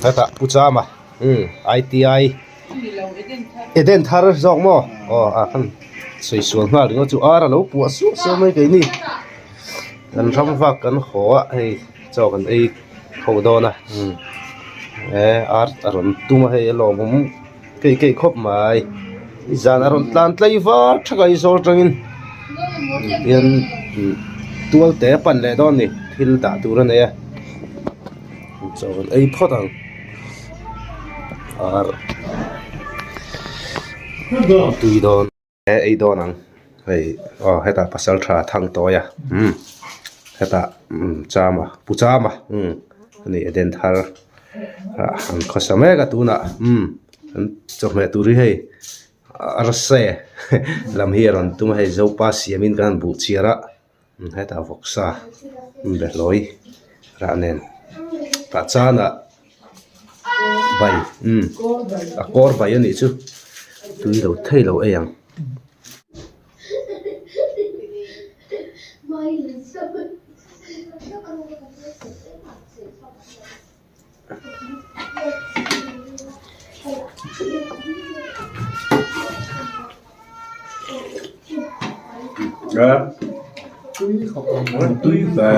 Hetah Pu Chama umm ITI Eden thar zawk maw aw a khan sawi sual nghal ringawt chu ar a lo puah suah suah mai keini kan ram vak kan haw a hei chaw kan ei ho dawn a umm he ar a rawn tum a hei a lawmawm keih keih khawp mai zan a rawn tlan tlai var thak a Aizawl atangin hian tual te a pan leh dawn a ni thil dah tur a nei a. Chaw kan ei phawt ang ar tui dawn e ei dawn ang hei aw hetah pasal tha thang tawi a umm hetah umm chama pu chama umm a ni eden thar ah an khawsa mek a tunah umm an chawhmeh tur hi hei arse lam hi a rawn tum a hei zopa siamin kan han buh chhiar a. Hetah vawksa behlawi rah nen tah chanah bai umm a kawr bai a nih chu tui lo thei lo ei ang. Tui ve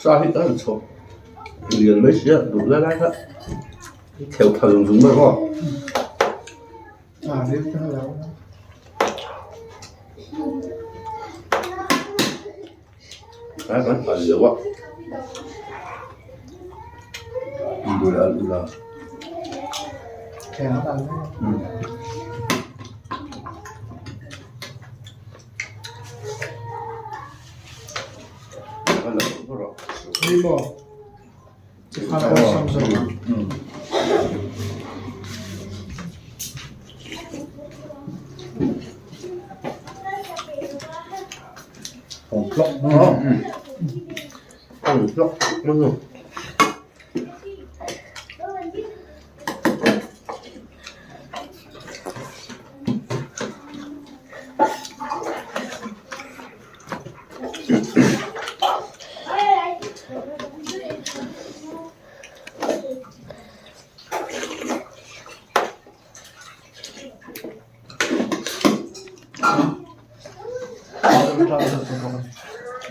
sa hi kan chhawp lian mai sia duh lai lai kha kheuh tha zung zung mai maw. Cái vẫn phải nhiều á Vừa là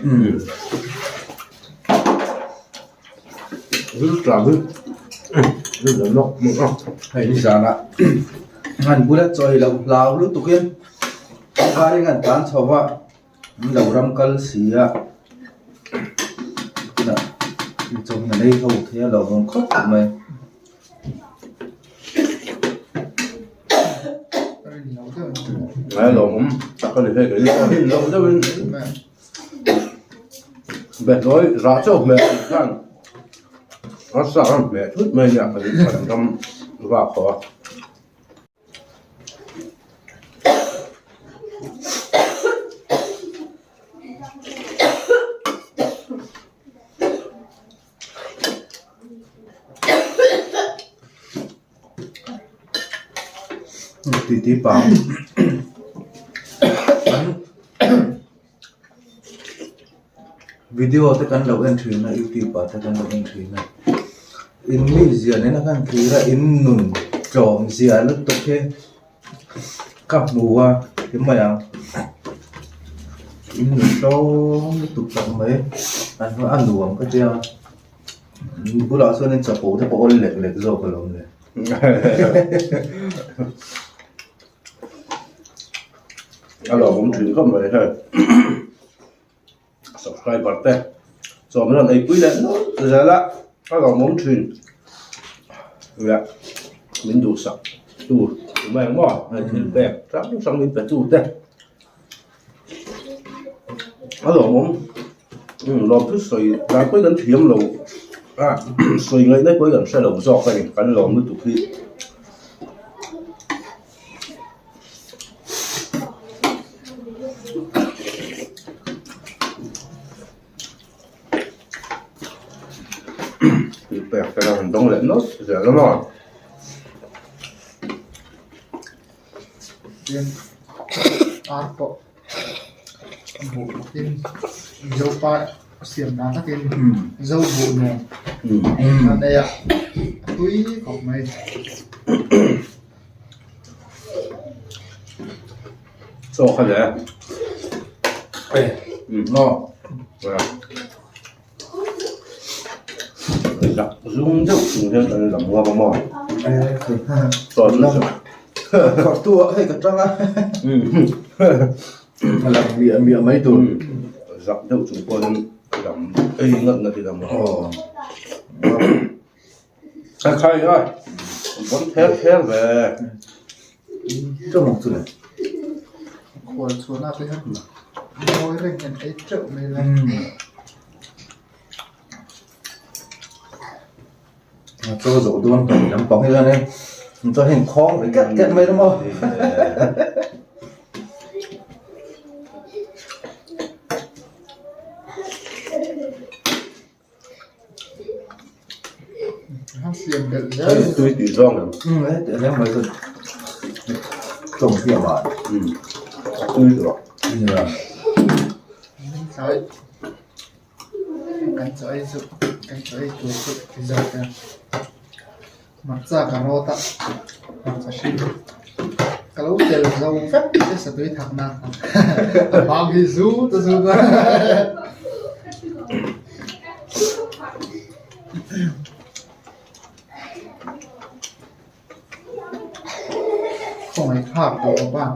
Ừ. Hei nizanah an bula chawi loh hlau lutuk in kawngka an tlan chho va an lo ram kal si a tunah chawhmeh lei ho thei a lo awm khawp mai. Behlawi rah chauh hmel tih khan a sa a hmeh thut mai nia kan kan ram vak haw a. Titi pang Video te kan lo en thin a youtube ah te kan lo en thin a in mizia nena khan thlir a in nun tlawm zia lutuk hi ka hmu a ti mai ang in nun tlawm lutuk tak mai a nuam ka tia bulah chuan in chapo te pawh awl lek lek zawk alawm le. A lawmawm thin khawp mai hei subscriber te chawm rawn eipui leh nawlh zel a a lawmawm thin leh min duhsak tu tumah eng maw hei thil pek hrang hrang min pe tu te a lawmawm lawmthu sawi dan pawhin kan thiam lo a sawi ngaihna pawhin kan hre lo zawk a ni kan lawm lutuk hi. Pek te han dawng leh nawlh zel a maw. Tin ar pawh buh takin Zopa siam dan takin Zo buh nen. A nei a, a tui khawp mai. Chaw kha le. Maw. Zak zum deuh chung hian kan lam ngam a maw. Chaw chu Khawrh tu ah hei ka tang a. A lam miah miah mai tur. Zak deuh chung pawhin lam ei ngat ngat i lam a. A khai a, bon ther ther ve. Ka mawng chu le. Khual chhuahna te hian ngawi reng hian ei teuh mai la. Chaw zawh dawn hmel lampang hi chuan in chuan hei khawng ri ket ket mai la maw. Hei tui tih zawng em? Umm hei teh reng mai chuan tawng hliam ah. Umm a tui tawh. Nia. Kan chaw ei chu kan chaw ei tur chu ti zawk a hmarcha ka rawt a hmarcha hring ka lo tel zo vek te satui thak na a bang hi zut a zut a. Khawngaih thlak tawh bawk a.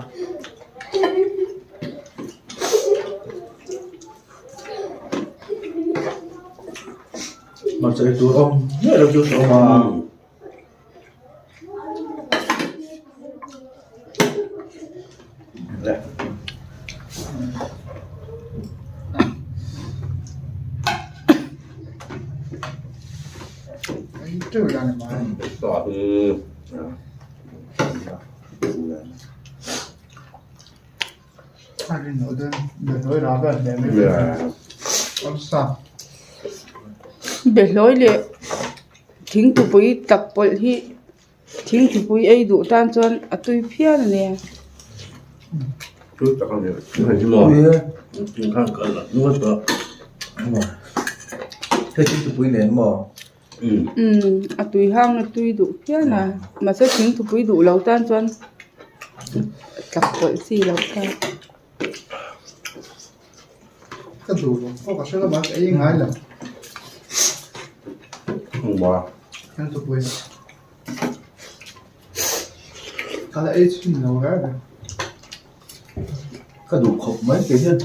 Hmarcha ei tur awm miah lo chu a awm a. Behlawi leh thingtupui tak pawlh hi thingtupui ei duh tan chuan a tui phian a nia. Umm a tui hang a tui duh phian a mahse thingtupui duh lo tan chuan tak pawlh chi loh kha. Ka duh lo pawh ka hre lo mahse ei ngai lo. Thingtupui ka la ei chhin lo reng reng. Ka duh khawp mai kei hian.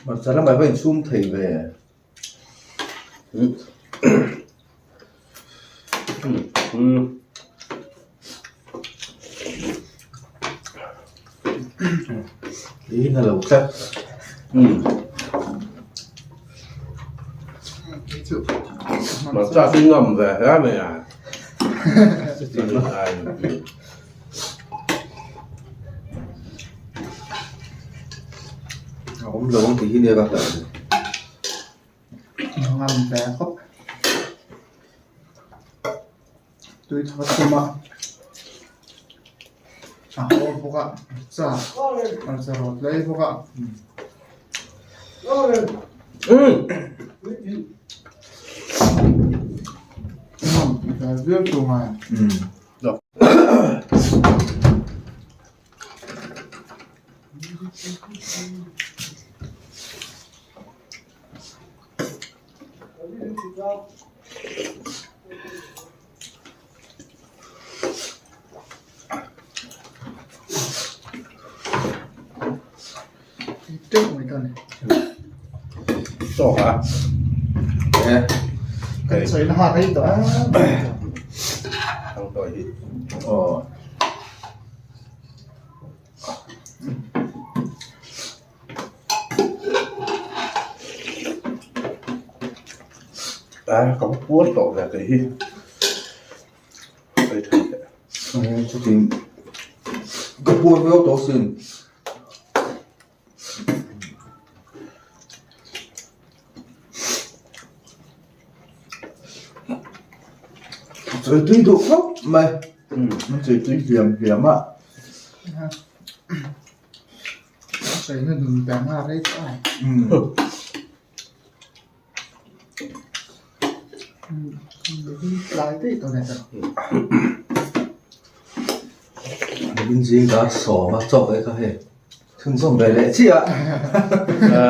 Hmarcha lamah hian insum thei ve. In a lo tlat. Hmarcha chu ngam ve hle mai a. A awm lo ang tih hi nia ka hlauh ni. Ngam ve khawp. Tui tha thum a. A haw bawk a hmarcha hmarcha rawt lai bawk a. Ngam ve viau tur ngai. Teuh mai ta ni. Tawk a. Kan sawi na ha rei tawh a. Thang tawi hi. Aw. A ka puar tawh ve kei hi. Chutin ka puar viau tawh asin. Chawi tui duh khawp mai. An chawi tui hliam hliam a. Chawina nun ber nga rei tawh a. Tlai daih tawh nen tawh. Nimin zing ka sawm a chawk e kha hei chhunzawm ve leh chiah a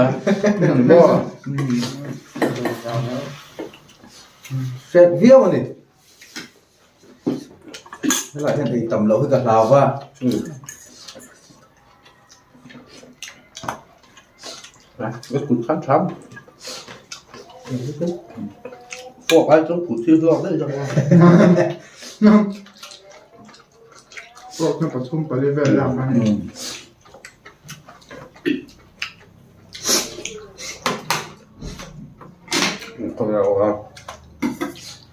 hriat viau a ni helaiah hian ei tam loh hi ka hlau va. Fork ai chuan kut hi hluak daih zawk a. Fork chu 34 vel lak a ni.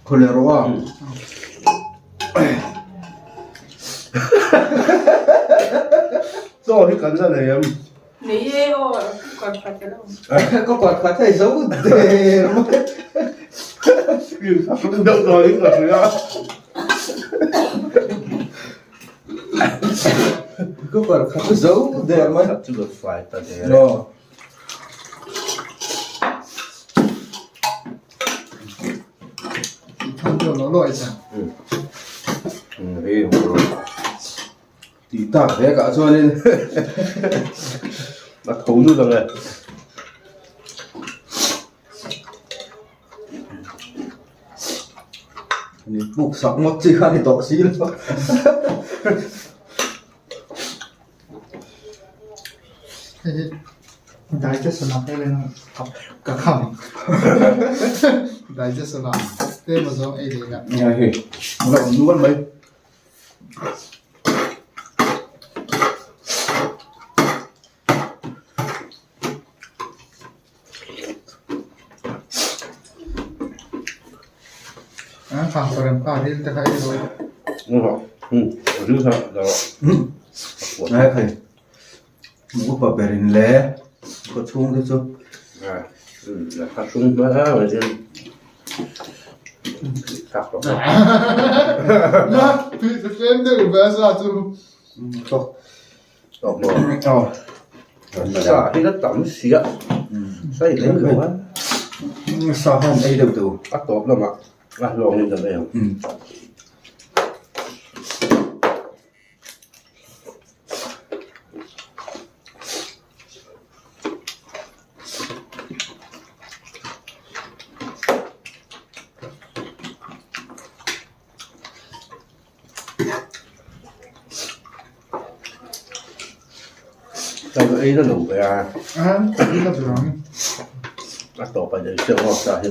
Khawleh rawh a. Chaw hi kan la nei em? Nei e aw, ka khat a lo. Ka khat khat hei zo der mai. Deuh tawh in ka hria. Ka khat khat zo der mai. Chu ka fai ta der. Tih tak vek ah chuanin a tho lut ang e. Ni puk sak ngawt chi kha ni tawh si lo. Digestion ah hian ka kham digestion ah tlem azawng ei leh lah. Nia hei a awm nual mai. Upa berin le khaw chhung te chu Sa hi la tam si a, sa hi lem lo a. Sa khan ei deuh teh u. A tawp lamah a hlawng in kan ei ang. Ka ei na lo ve a. A tawp a nei chiang awk ta hi.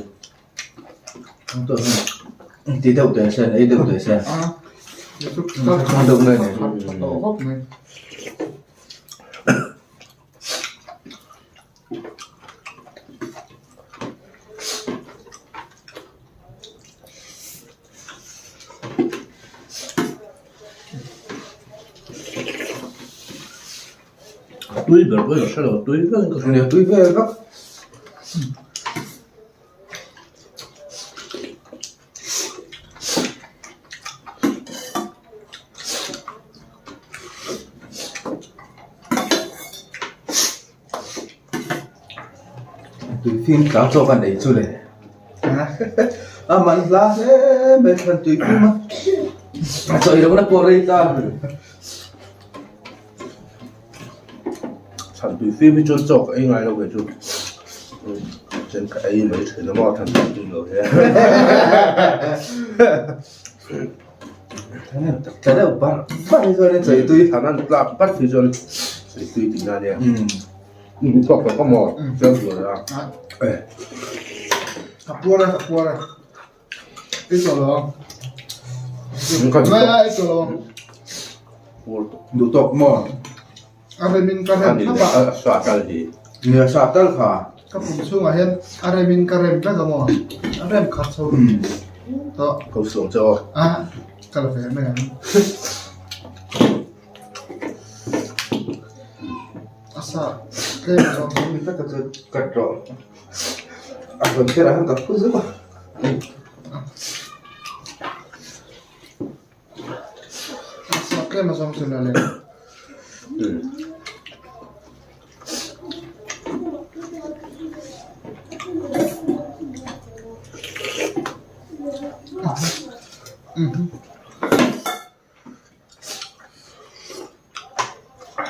Ti deuh teh sen, ei deuh teh sen. Deuh nge ni. Tui ber pawh ka hre lo, tui vel ka hre. Tui vel vek. Tui fim tlang zawk a nei chu le a man hla hle mai thlan tui fim a a chawi lohna pawh rei ta. Thlan tui fim hi chuan chaw ka ei ngai lo ve chu chuan ka ei mai thin a maw thlan tui fim lo hian. Tla deuh barh barh hi chuan chawi tui. Thlan an tlak barh hi chuan chawi tui tihna a nia. Tawk tawk a maw chuan tur a. Ka puar a ka puar a. I chaw lo ang. Ngai a i chaw lo ang. Duh tawk maw? A remin ka rem thlap a. A sa tal hi. Nia sa tal kha. Ka pum chhungah hian a remin ka rem vek a maw? A rem khat chho tawh. Ko suang che aw. A ka la ve mai ang. A sa tlem zawng chu mi taka chu cut rawh a rawn kher ah hian ka phu zeuh a. A sa tlem a zawng chu la le.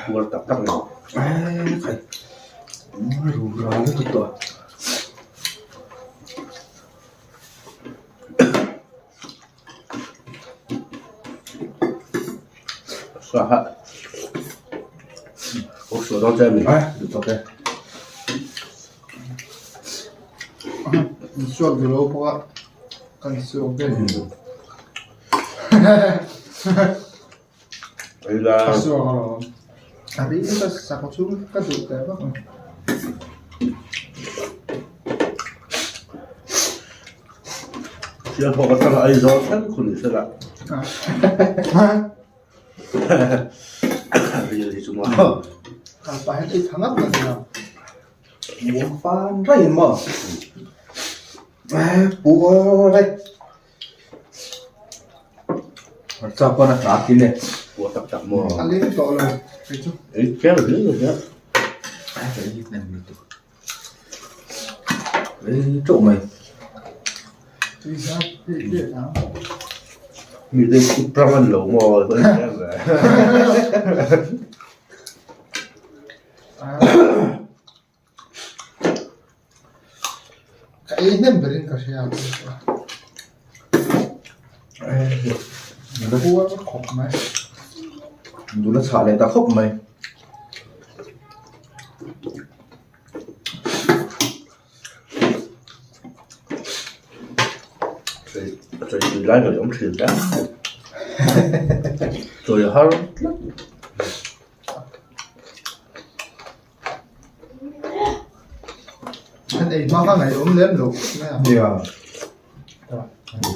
Puar tak tak maw? Eee khai ru ral lutuk tawh a. Sa ha o suah dawn che a mi? A duh tawk e. In suak duh lo bawk a kan suak vel. Ka suak alawm. A ri ka sakhaw chhung ka duh teh vak ang. Sialhawk atanga Aizawl thleng khu ni sela. Ril hi chu maw. Kal pah hian ei tha ngat ngat ila. Muang pan reng maw. Puar reng. Hmarcha pawn a hla kin e. Puar tak tak maw. A leng tawh lo kei chu. Ei tlem hle hle hle. Ai ka ei hnem lutuk. Ei teuh mai. Tui zat hle hle ang. Mi te kut rang an lo maw ei tlem ve. Ka ei hnem berin ka hria a Puar khawp mai. Nula chhah leh ta khawp mai. Chawi tui lai ka awm thin ta. Chawi har tlat. An ei hma kha ngaihawm lem lo mai a. Nia.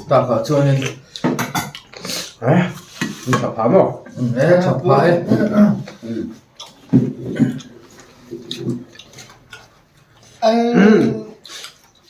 Takah chuanin Eh, in tha pha maw? Eh, tha pha e. Ai.